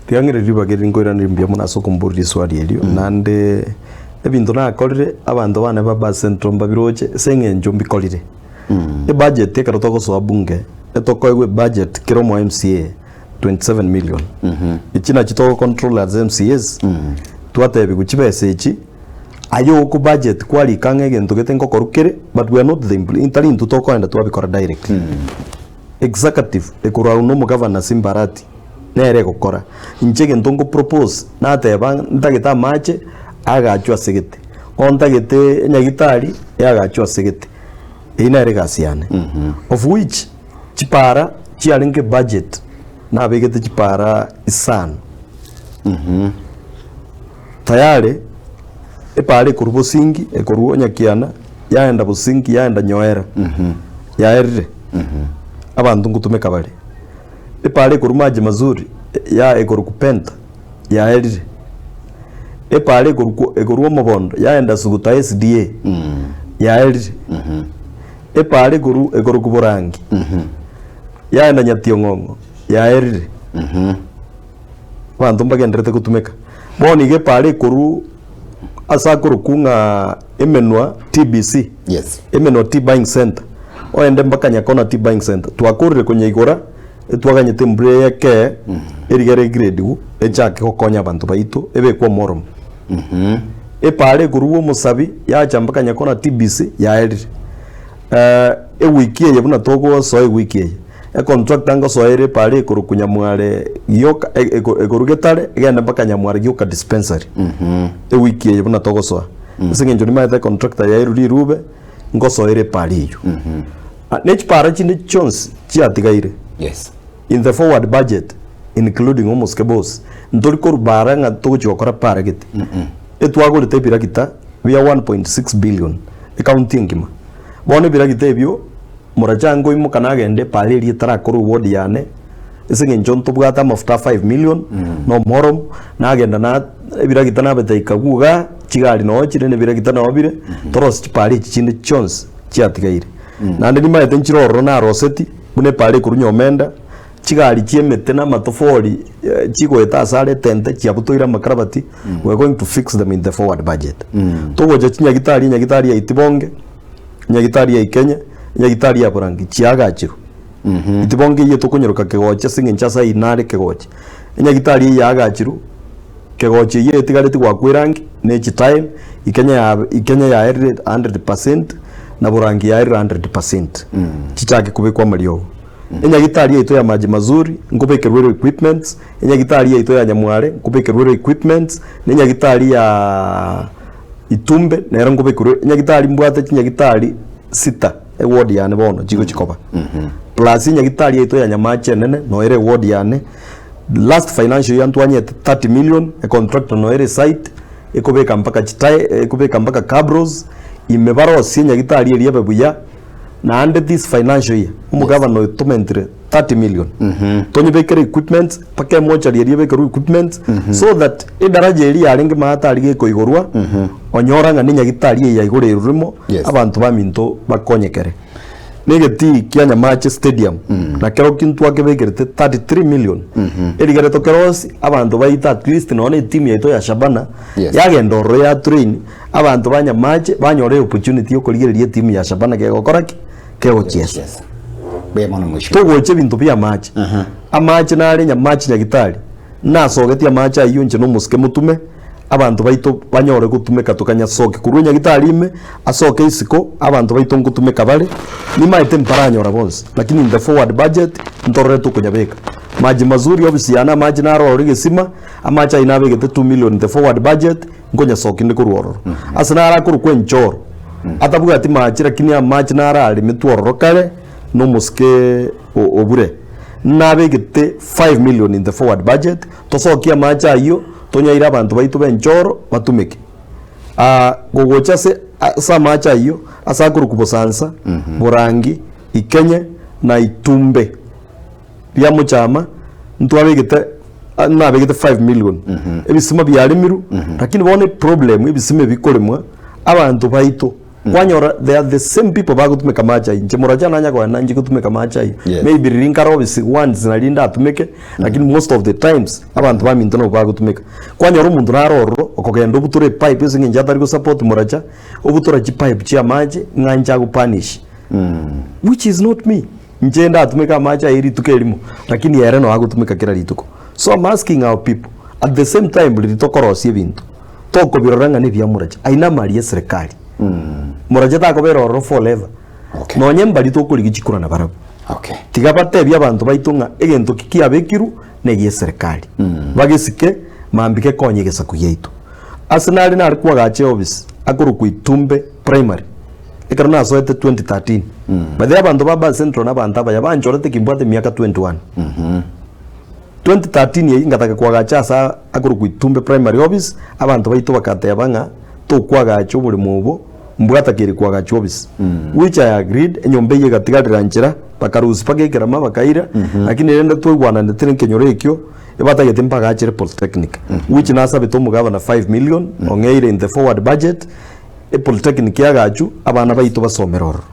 Tiga ng'ire ribaga eri nkoiranerie mbuya mono ase okomboria riswali erio, naende ebinto nakorire abanto bane ba Bus Central mbabiroche ase eng'encho mbikorire. Ebudget ekero togosoa bunge, etokoegwa ebudget kera omo MCA 27 million. Echi nachi togo control as MCAs, twatebiwa chibesa echi, aye oko budget kwarika ng'a egento gete ngokorwa kere, but we are not the impl tari intwe tokoenda twabikora directly. Executive ekorwa na omogavana Simba Arati nere egokora. Inche egento nko propose nateba ntagete amache agachwe ase gete, o ntagete enyagitari eagachwe ase gete, eyio nere egasi yane. Of which chipara chiarenge budget nabegete chipara isano tayari epara ekorwa Bosingi ekorwa Nyakiana yaenda Bosingi yaenda Nyoera yaerire abanto ngotumeka bare. Epara ekorwa Maji Mazuri ya ekorwa Penta yaerire. Epara ekorwa ekorwa Omobondo yaenda Suguta SDA yaerire. Epara ekorwa ekorwa Borangi yaenda Nyationg'ong'o yaerire. Abanto mbagendererete gotumeka. Bono iga epara ekorwa ase akorokwa ng'a Emenwa TBC, Yes. Emenwa Tea Buying Centre, oende mpaka Nyakona Tea Buying Centre, twakorire konyeigora, etwaganyete embura eye ekee, erigere egrade-gu, echake gokonya abanto baito, ebekwe omoromo. Epara ekorwa omosabi, yacha mpaka Nyakona TBC, yaerire. Ewiki eye buna togosoa ewiki eye, Econtractor ngosoa ere epara ekorokwa Nyamware gioka ekorwa Getare egende mpaka Nyamware gioka dispensary ewiki eye buna togosoa. Ase eng'encho nimaete econtractor yairwe rirube ngosoa ere epara eywo. Ah, ne chipara chinde chionsi chiatigaire Yes. in the forward budget including omosike boss ntori korwa bara ng'a togochia gokora para gete. Etwagorete ebiragita bia 1.6 billion ecounty engima. Bono ebiragita ebio Morache ngoimoka nagende epaara eria etarakorwa eward yane, ase eng'encho ntobwate amafuta a 5 million, na omoromo, nagenda na ebiragita nabete ikagwa igaa, chigari noo chire na ebiragita noo bire, torosie chipaara echi chinde chionsi chiatigaire. Naende nimaete nchire ororo naroseti, buna epaara ekorwa Nyomenda, chigari chia emete na amatofori chigoeta ase are etente chiabutoire amakarabati, we are going to fix them in the forward budget. Togocha chinyagitari, enyagitari ya Itibonge, Nyagitari ya Ikenya, nyagitari ya Borangi chiagachirwe. Itibonge eyio tokonyeroka kegochi ase eng'encho ase ayio nare kegochi. Enyagitari eyio yaagachirwe, kegochi eyio etigareti goakwa erangi ne chitile, Ikenya ya Ikenya yaerire 100% na Borangi yaerire 100%. Chichake kobekwa amariogo. Enyagitari yaito ya Maji Mazuri nkobekerwa ere equipments, enyagitari yaito ya Nyamware nkobekerwa ere equipments, na enyagitari ya Itumbe nero nkobekerwe enyagitari mbwate chinyagitari sita eward yane bono chigochi koba. Plus enyagitari yaito ya Nyamache enene noyo ere eward yane, last financial year ntwanyete 30 million, econtractor noyo ere site, ekobeka mpaka chitae ekobeka mpaka cabros, ime barosie enyagitari eria ebe buya, naende this financial year, omogavana oyo tomentire 30 million tonyebekere equipment mpaka emochari eria ebekerwe equipment so that edaraja eria yarenge maate aria gekoigorwa onyora ng'a nenyagitari eye yaigoreirwe rimo Yes. abanto baminto bakonyekere. Na egetii kia Nyamache stadium nakerokio ntwakebekerete 33 million erigere tokerosie abanto baito at least nonya na etimu yaito ya Shabana Yes. yagenda ororo ya train abanto ba Nyamache banyora eopportunity yokorigereria etimu ya Shabana kegokora ki? Kegochiesa. Yes. Mbuya mono mheshimiwa. Togocha ebinto bia amache. Amache nare Nyamache Nyagitari, nasogetie amache ayio inche na omosike motume, abanto baito banyore gotumeka tokanyasokia korwa Nyagitari ime, asoke isiko, abanto baito ngotumeka bare, nimaete mparanyora bonsi, lakini in the forward budget, ntorore tokonyabeka. Maji mazuri ofisi yane amache naro ororo egesima, amache ayio nabegete 2 million in the forward budget, nkonyasokia inde korwa ororo. Ase naro akorokwa enchoro, atabwati mache lakini amache naro aremetwe ororo kare, na omosike obure. Nabegete 5 million in the forward budget, tosokie amache ayio, tonyaire abanto baito b'enchoro batumeke. Ah, gogocha ase ase amache ayio, ase akorokwa Bosansa, Borangi, Ikenye na Itumbe ria Mochama, ntwabegete ah, nabegete 5 million. Ebisima biaremirwe, lakini bono eproblem ebisima ebi bikoremwa, abanto baito. Kwanyora they are the same people bagotumeka amache ayio. Inche morache nanya kogenda inche gotumeka amache ayio. Yes. Maybe riria nkare ofisi once nari ndatumeke, lakini most of the times abanto baminto nabo bagotumeka. Kwanyora omonto nare ororo okogenda obutore epipe ase eng'encho atari gosupport moracha, obutora chipipe chia amache ng'a inche agopunish. Which is not me. Inche ndatumeke amache aye rituko erimo, lakini ere noo agotumeka kera rituko. So I'm asking our people, at the same time riria tokorosia ebinto, tokobirora ng'a nebia morache, ayio namari eserekari. Morache takobera ororo forever. Okay. Nonye mbaria tokorigia chikura nabarabwo. Okay. Tiga batebie abanto baito ng'a egento ki kiabekirwe negia eserekari. Bagesike mambia gekonye egesaku giaito. Ase nare nare kwagacha eofisi akorokwa Itumbe Primary ekero nasoete 2013. By the way abanto ba Bas Central na abanto abaya banchorete ki mbwate emiaka 21. 2013 eyio ngataka kwagacha ase akorokwa Itumbe Primary Office, abanto baito bagateba ng'a tokwagacha oboremo obo mbwatakeire kwagacha office. Which I agreed, enyomba eyio egatigarera nchera, bakarusia mpaka ekerama bakaira, lakini rende twaigwananete na ekenyoro ekio, ebatagete mbagachere polytechnic, which nasabete omogabana 5 million, ong'eire in the forward budget, epolytechnic yagachwa, abana baito basomere ororo.